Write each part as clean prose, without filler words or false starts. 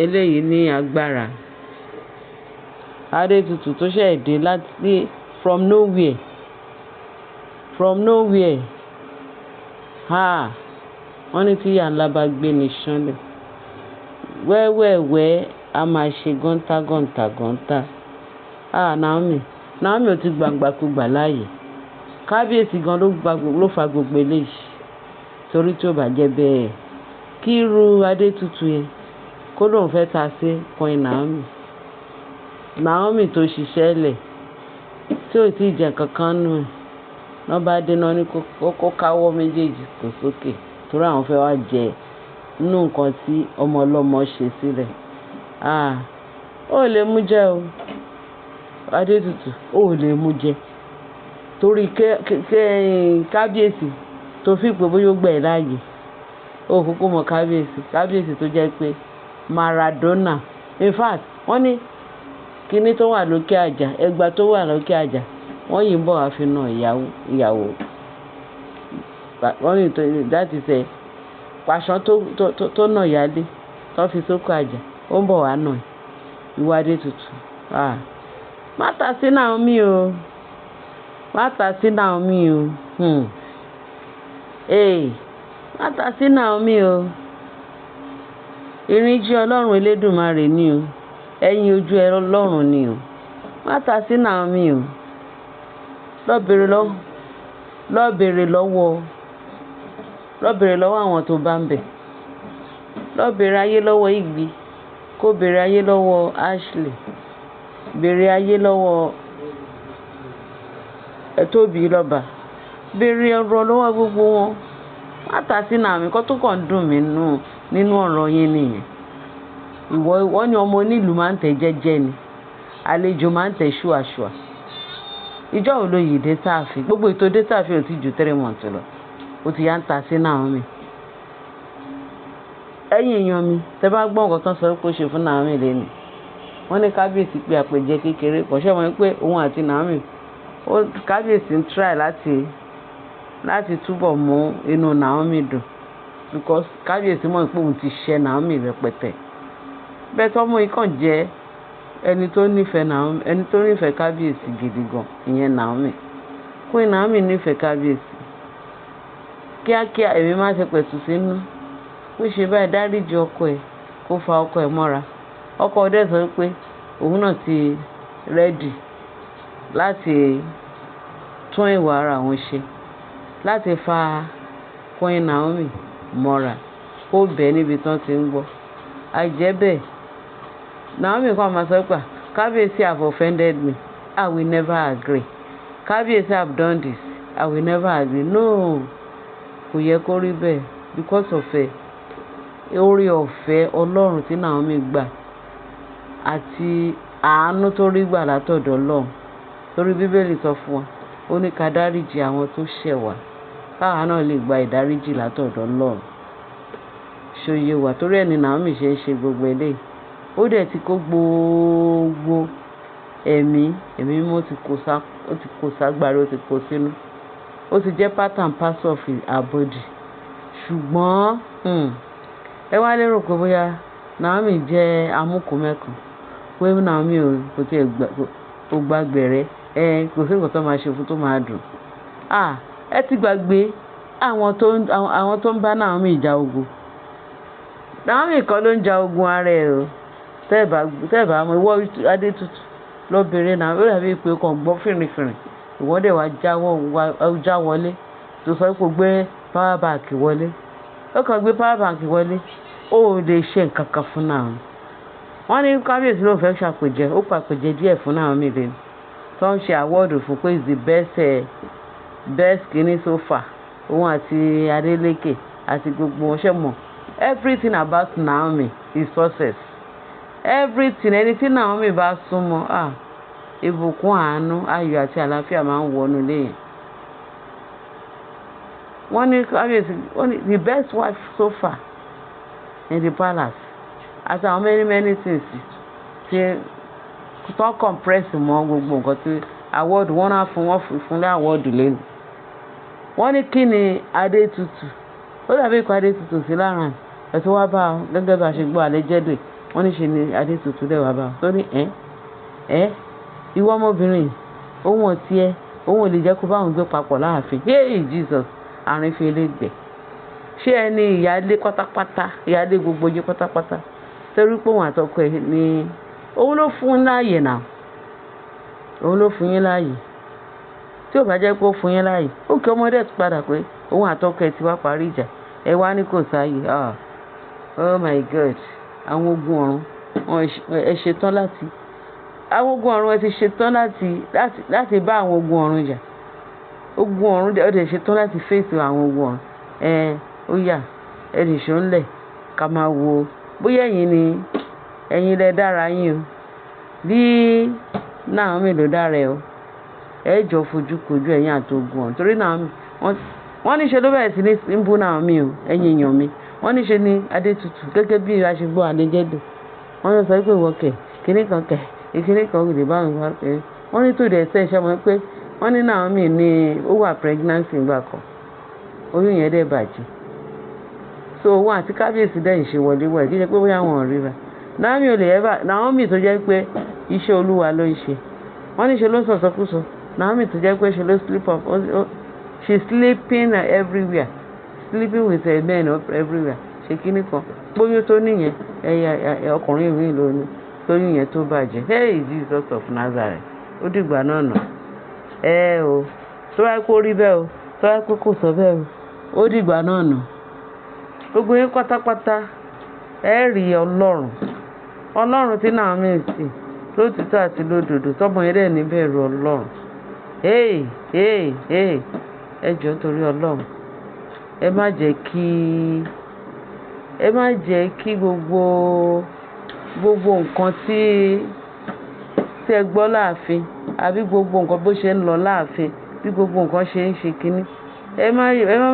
Eléyìí ní agbára. Adétutù tó ṣẹ̀ dé láti from nowhere, from nowhere. Ha! Wọ́n ní tí ìyá ńlá bá gbé ní ṣánlẹ̀. Wẹ́wẹ́wẹ́ a máa ṣe gọ́ńtà gọ́ńtà gọ́ńtà. Ah, Naomi, Naomi ò ti gbàǹgbàkúgbà láàyè. Kábíyèsí gan ló gba, ló fa gbogbo eléyìí. Torí tí ó bá jẹ́ bẹ́ẹ̀, kí irú Adétutù yẹn kó lóun fẹ́ ta sí Queen Naomi. Naomi tó ṣiṣẹ́ lẹ̀, tí ò tí ì jẹ nǹkan nù ẹ̀. Lọ́ bá dé náà ní kó káwọ́ méjèèjì kò sókè torí àwọn fẹ́ wá jẹ nínú nǹkan tí ọmọ ọlọ́mọ ṣe sílẹ̀. Ah! Ó lè mú jẹ o. Adétutù, ó lè mú jẹ. Torí ké kábíyèsí tó fi pé bóyá ó gbà ẹ́ láàyè. Ó kúkú mọ kábíyèsí. Kábíyèsí tó jẹ́ pé Maradona. In fact, wọ́n ní kíní tó wà lókè àjà, ẹgba tó wà lókè àjà, wọ́n yìí ń bọ̀ wá fi na ìyàwó, ìyàwó. Wọ́n ní that is a pàṣán tó na ìyálé tó fi sókè àjà, ó ń bọ̀ wá nà ẹ́. Ìwọ Adétutù. Ah! Má ta sí Naomi o. Má ta sí Naomi o. Hmm. Hey! Má ta sí Naomi o. Ìrìnjí Ọlọ́run Elédùmarè ni o. Ẹyin ojú ẹ Ọlọ́run ni o. Má ta sí Naomi o. Lọ bèrè lọ́wọ́, lọ bèrè lọ́wọ́, lọ bèrè lọ́wọ́ àwọn tó bá ń bẹ̀. Lọ bèrè ayé lọ́wọ́ Igbi, kó bèrè ayé lọ́wọ́ Ashley, bèrè ayé lọ́wọ́ Tóbi lọ́ba, bèrè ọ̀rọ̀ lọ́wọ́ gbogbo wọn. Má ta sí Naomi, nǹkan tó kàn dùn mí nù nínú ọ̀rọ̀ yín nìyẹn. Ìwọ, wọ́n ní ọmọ onílùú máa ń tẹ̀ jẹ́jẹ́ ni, àlejò máa ń tẹ̀ ṣùàṣùà. Ìjọ́ wo lo yìí dé sáàfin? Gbogbo ètò dé sáàfin ò tí ju 3 months lọ. Ó ti yá ń ta sí Naomi. Ẹ̀yin èèyàn mi, tẹ bá gbọ́ nǹkan tó ń sọ pé ó ṣe fún Naomi lónìí. Wọ́n ní kábíyèsí pé àpèjẹ kékeré kan. Ṣé wọ́n pé òun àti Naomi, kábíyèsí ń try láti túbọ̀ mú inú Naomi dùn. Because kábíyèsí mọ̀ pé òun ti ṣẹ Naomi rẹpẹtẹ. Bẹ́ẹ̀ tọ́mọ yìí kàn jẹ́ ẹni tó nífẹ̀ẹ́ Naomi, ẹni tó nífẹ̀ẹ́ kábíyèsí gidi gan, ìyẹn Naomi. Queen Naomi nífẹ̀ẹ́ kábíyèsí. Kíákíá èmi máa ṣe pẹ̀tù sínú. Bó ṣe báyìí dáríji ọkọ ẹ̀, kó fa ọkọ ẹ̀ mọ́ra. Ọkọ dẹ̀ sọ wípé òun náà ti ready láti tún ìwà ara òun ṣe, láti fa Queen Naomi mọ́ra, kó bẹ́ẹ̀ níbi tí wọ́n ti ń gbọ́. Àìjẹ́bẹ́ẹ̀, Naomi kan máa sọ pé kábíyèsí have offended me, I will never agree. Kábíyèsí have done this, I will never agree. No, kò yẹ kó rí bẹ́ẹ̀ because of ẹ̀ oore ọ̀fẹ́ Ọlọ́run tí Naomi gbà àti àánú tó rí gbà látọ̀dọ̀ Ọlọ́run. Torí Bíbélì sọ fún wa, ó ní ká dáríji àwọn tó ṣẹ̀ wá, káwa náà lè gba ìdáríjì látọ̀dọ̀ Ọlọ́run. Ṣé o yé wa? Torí ẹ ni Naomi ṣe ń ṣe gbogbo eléyìí. Ó dẹ̀ ti kó gbogbo ẹ̀mí, ẹ̀mí mímọ́ ti kó sá, ó ti kó ságbára, ó ti kó sínú. Ó ti jẹ́ part and parcel of her body. Ṣùgbọ́n, ẹ wá lérò pé bóyá Naomi jẹ́ amúkùmẹ́kù, pé Naomi ò, kò tí ì gbà, kò gba gbẹ̀rẹ́, ẹ kò sí nǹkan tó máa ṣe fún tó máa dùn. Ah! Ẹ ti gbàgbé àwọn tó ń bá Naomi jà ogun. Naomi kọ́ ló ń ja ogun ara ẹ̀ o. Tẹ́ ẹ bá mọ ìwọ Adétutù lọ bèrè Naomi, ó dàbí pé o kàn gbọ́ fìrìfìrì. Ìwọ dẹ̀ wá jáwọ́, wá já wọlé. Tó sọ pé o gbé power bank wọlé. Ó kàn gbé power bank wọlé. Ó ò lè ṣe nǹkan kan fún Naomi. Wọ́n ní kábíyèsí ló fẹ́ ṣàpèjẹ, ó pa àpèjẹ díẹ̀ fún Naomi lónìí. Tó ń ṣe award fún pé is the best, best kíní so far. Òun àti Adeleke àti gbogbo wọn ṣẹ̀ mọ̀. Everything about Naomi is success. Everything, ẹni tí Naomi bá súnmọ́, ah, ìbùkún, àánú, ayọ̀ àti àlàáfíà máa ń wọnú ilé yẹn. Wọ́n ní kábíyèsí, wọ́n ní the best wife so far in the palace. Àti àwọn many many things tí tó compress mọ́ gbogbo nǹkan tí award wọ́n á fún, wọ́n fún ní award lónìí. Wọ́n ní kí ni Adétutù? Ó dàbí pé Adétutù sí lára ẹ̀ tó wá bá gẹ́gẹ́ bí a ṣe gbọ́ allegedly. Wọ́n ní ṣe ni Adétutù dẹ̀ wá bá wọn. Tó ní ẹ́ ẹ́ ìwọ ọmọbìnrin, òun ò tiẹ̀, òun ò lè jẹ́ kó bá òun gbé papọ̀ láàfin. Hey Jesus, àrífín elégbè. Ṣé ẹni ìyáálé pátápátá, ìyáálé gbogbo yín pátápátá? Torí pé òun àtọkọ ẹ̀ ni òun ló fún un láàyè náà. Òun ló fún yín láàyè. Tí ò bá jẹ́ pé ó fún yín láàyè, ó kí ọmọdé ti padà pé òun àtọkọ ẹ̀ ti wá parí ìjà. Ẹ wá ní kò sáàyè. Ah, oh my God. Àwọn ogun ọ̀run, wọ́n ẹ ṣetán láti, àwọn ogun ọ̀run, ẹ ti ṣetán láti bá àwọn ogun ọ̀run jà. Ogun ọ̀run dẹ̀, ó dẹ̀ ṣetán láti face àwọn ogun ọ̀run. Ẹ, ó yá, ẹ nìṣó ńlẹ̀ ká máa wo bóyá ẹ̀yin ni, ẹ̀yin lẹ dára yín o. Bí Naomi ló dára ẹ o. Ẹ jọ fojú kojú ẹ̀yin àti ogun ọ̀run. Torí Naomi, wọ́n ní ṣe ló bẹ̀rẹ̀ sí ní bú Naomi o, ẹ̀yin èèyàn mi. Wọ́n ní ṣe ni Adétutù gẹ́gẹ́ bí a ṣe gbọ́ allegedly. Wọ́n ló sọ pé ìwọ kẹ̀, kíní kan kẹ̀, ìkíní kan kò lè bá òun wá. Wọ́n ní tó dẹ̀ ṣe iṣẹ́ mọ̀ pé wọ́n ní Naomi ní ó wà pregnancy ìgbà kan. Oyún yẹn dẹ̀ bàjẹ́. So òun àti kábíyèsí dẹ̀ ń ṣe wọléwọ̀de. Kì í ṣe pé bóyá wọn ò ríra. Naomi ò lè ever, Naomi tó jẹ́ pé iṣẹ́ Olúwa ló ń ṣe. Wọ́n ní ṣe ló ń sọ̀sọkúsọ. Naomi tó jẹ́ pé ṣe ló sleep up, she sleeping everywhere, sleeping with her men everywhere. Ṣe kíní kan. Bóyún tó níyẹn, ẹyà ọkùnrin mi ló ní. Tóyún yẹn tó bàjẹ́. Hey Jesus of Nazareth. Ó dìgbà náà nà. Ẹ o. Tó bá kó rí bẹ́ẹ̀ o. Tó bá pé kò sọ bẹ́ẹ̀ o. Ó dìgbà náà nà. Gbogbo yín pátápátá, ẹ rí Ọlọ́run. Ọlọ́run tí Naomi ń sìn lótìtọ́ àti lódodo. Tọ́mọ yẹn dẹ̀ ní bẹ̀rù Ọlọ́run. Hey, hey, hey. Ẹ jọ̀ọ́ nítorí Ọlọ́run. Ẹ má jẹ́ kí gbogbo nǹkan tí ẹ gbọ́ láàfin àbí gbogbo nǹkan bó ṣe ń lọ láàfin, bí gbogbo nǹkan ṣe ń ṣe kíní. Ẹ má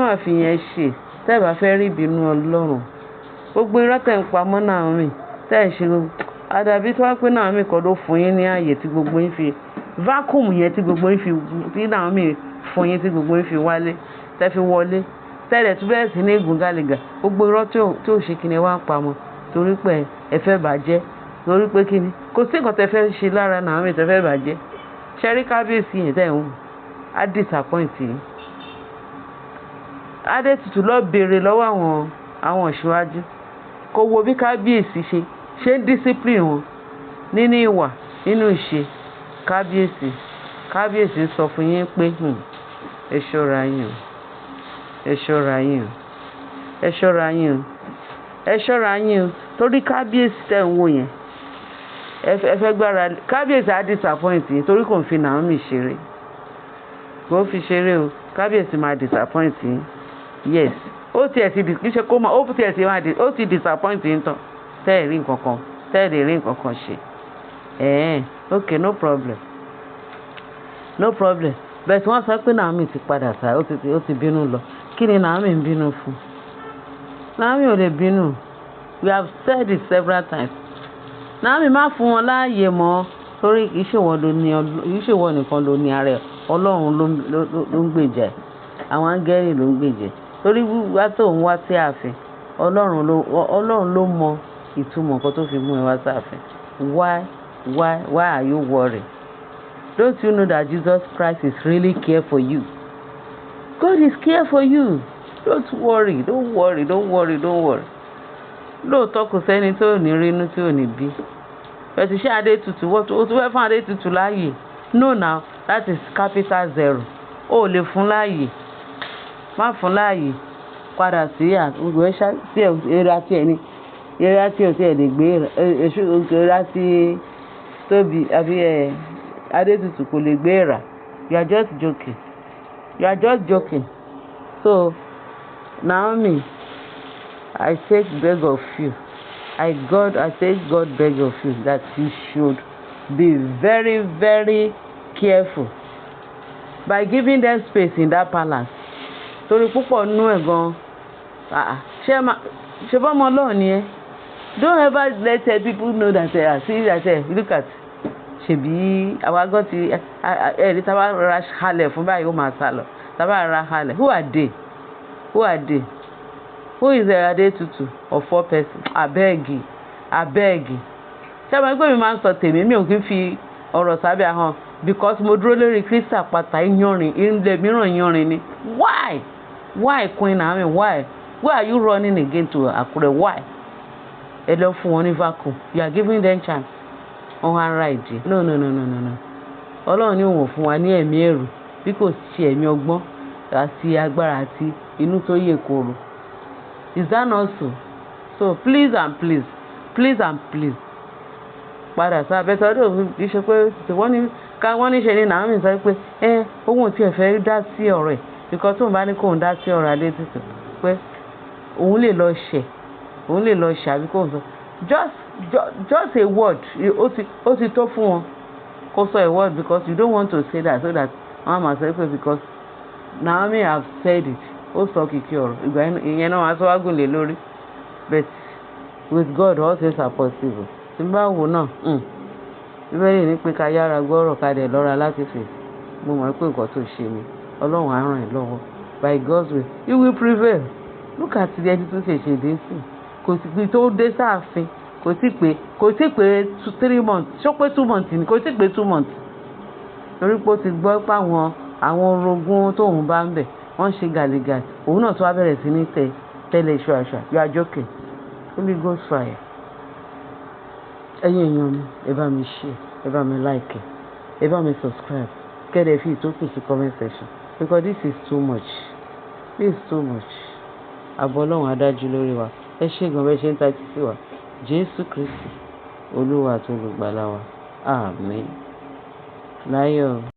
má fi yẹn ṣe. Tẹ́ ẹ bá fẹ́ rí ìbínú Ọlọ́run. Gbogbo irọ́ tẹ̀ ń pa mọ́ Naomi, tẹ́ ẹ̀ ṣe gbogbo. Àdàbí tó wá pé Naomi kọ́ ló fún yín ní ààyè tí gbogbo yín fi vacuum yẹn tí gbogbo yín fi, tí Naomi fún yín tí gbogbo yín fi wálé, tẹ́ fi wọlé. Tẹ́lẹ̀ tún bẹ̀rẹ̀ sí ní gùn gálígà. Gbogbo irọ́ tí ò ṣe kíni ẹ wá ń pa mọ́ torí pé ẹ fẹ́ bàjẹ́. Torí pé kíni? Kò sí nǹkan tẹ fẹ́ ṣe lára Naomi tẹ fẹ́ bàjẹ́. Ṣé rí kábíyèsí yẹn tẹ́ ẹ̀ ń wò? Á disappoint yín. Adétutù lọ bèèrè lọ́wọ́ àwọn òṣìwájú. Kó wo bí kábíyèsí ṣe ń discipline wọn nínú ìwà, nínú ìṣe. Kábíyèsí ń sọ fún yín pé, ẹ ṣọ́ra yín o. Ẹ ṣọ́ra yín o. Ẹ ṣọ́ra yín o. Ẹ ṣọ́ra yín o. Torí kábíyèsí tẹ́ ń wò yẹn. Ẹ fẹ́ gbára kábíyèsí á disappoint yín torí kò ń fi Naomi ṣeré. Kò fi ṣeré o. Kábíyèsí máa disappoint yín. Yes. Ó ti ẹ̀ ti kì í ṣe kó máa, ó ti ẹ̀ ti máa ó ti disappoint yín tán. Tẹ́ ẹ̀ rí nǹkan kan, tẹ́ ẹ̀ lè rí nǹkan kan ṣe. Ẹ̀hẹn, okay, no problem. No problem. But wọ́n sọ pé Naomi ti padà sá, ó ti bínú lọ. Kí ni Naomi ń bínú fún? Naomi ò lè bínú. We have said it several times. Naomi má fún wọn láàyè mọ́ torí kì í ṣe ìwọ nìkan ló ní ara ẹ̀. Ọlọ́run ló ń gbèjà ẹ̀. Àwọn áńgẹ́lì ló ń gbèjà ẹ̀. Torí wíwá tó ń wá sí ààfin, Ọlọ́run ló mọ ìtumọ̀ nǹkan tó fi mú ẹ wá sí ààfin. Why are you worried? Don't you know that Jesus Christ is really care for you? God is care for you. Don't worry, don't worry, don't worry, don't worry. Lóòótọ́ kò sẹ́ni tó ò ní rínú tí ò ní bí. Bẹ̀tì ṣé Adétutù wọ́n tó tún fẹ́ fún Adétutù láàyè? No now, that is capital zero. O ò lè fún láàyè. Má fún láàyè. Padà sí àgbègbè ṣá sí èrè àti ẹni. Èrè àti ò tí ẹ lè gbé èṣù èrè àti Tóbi àbí ẹ Adétutù kò lè gbé èrà. You are just joking. You are just joking. So, Naomi, I take beg of you. I take God beg of you that you should be very, very careful by giving them space in that palace. Torí púpọ̀ nínú ẹ̀ gan. Ah, ṣé ma ṣe bọ́mọ Ọlọ́run ni ẹ́? Don't ever let people know that see that look at ṣebí àwa gan ti ẹ̀rí tá a bá ra halẹ̀ fún báyìí, ó máa sá lọ. Tá a bá ra halẹ̀, who are they? Who are they? Who is Adetutu of four person? Abeg. Abeg, ṣé àwọn ẹgbẹ́ mi máa ń sọ tèmi? Mi ò kí ń fi ọ̀rọ̀ sábẹ́ ahọ́n because mo dúró lórí Kristi àpáta iyanrìn, ilẹ̀ mìíràn iyanrìn ni. Why? Why, Queen Naomi? Why? Why are you running again to Akure? Why? Ẹ lọ fún wọn ní vacuum. You are giving them chance. Wọ́n wá ń ra ìdí. No, no, no, no, no, no. Ọlọ́run ní òun ò fún wa ní ẹ̀mí ẹ̀rù bí kò ṣe ẹ̀mí ọgbọ́n àti agbára àti inú tó yè kooro. Is that not so? So please and please, please and please, padà sábẹ́ tọ́dọ̀. Kì í ṣe pé wọ́n ní ká wọ́n ní ṣe ni Naomi sọ pé ẹ òun ò tiẹ̀ fẹ́ dá sí ọ̀rọ̀ ẹ̀, because tóun bá ní kóun dá sí ọ̀rọ̀ Adétutù, pé òun lè lọ ṣẹ̀, òun lè lọ ṣẹ̀, àbí kóun sọ just a word, ó ti tó fún wọn. Kó sọ a word, because you don't want to say that so that wọ́n á máa sọ pé because Naomi have said it, ó sọ kìkì ọ̀rọ̀ ìgbà ìyẹn náà, wọ́n á sọ wá gùn lé lórí. But with God, all things are possible. Tí n bá wò náà, Bíbélì ní pé ká yára gbọ́rọ̀, ká dẹ̀ lọ́ra láti fèsì. Mo mọ̀ pé nǹkan tó ṣe ni, Ọlọ́run á ràn ẹ́ lọ́wọ́. By God's will, you will prevail. Look at ẹni tó ṣe ṣèdè sí, kò sí pé tó dé sáàfin, kò sí pé 3 months, ṣó pé 2 months ni? Kò sí pé 2 months, torí pé ó ti gbọ́ pé àwọn orogún tóun bá ń bẹ̀ wọ́n ṣe gàlégàlé, òun náà tó wá bẹ̀rẹ̀ sí ní tẹ tẹ́lẹ̀ ṣùàṣùà. You are joking. Holy Ghost fire. Ẹ̀yin èèyàn mi, ẹ bá mi share, ẹ bá mi like, ẹ bá mi subscribe, kẹ́lẹ̀ fi ìtókù sí comment section, because this is too much, this is too much. Àbọ̀ Ọlọ́run adájú lórí wa. Ẹ ṣé gan bẹ́ẹ̀ ṣe ń tẹ́tí sí wa. Jésù Kristi Olúwa àti Olùgbàlà wa. Àmín. Láyọ̀.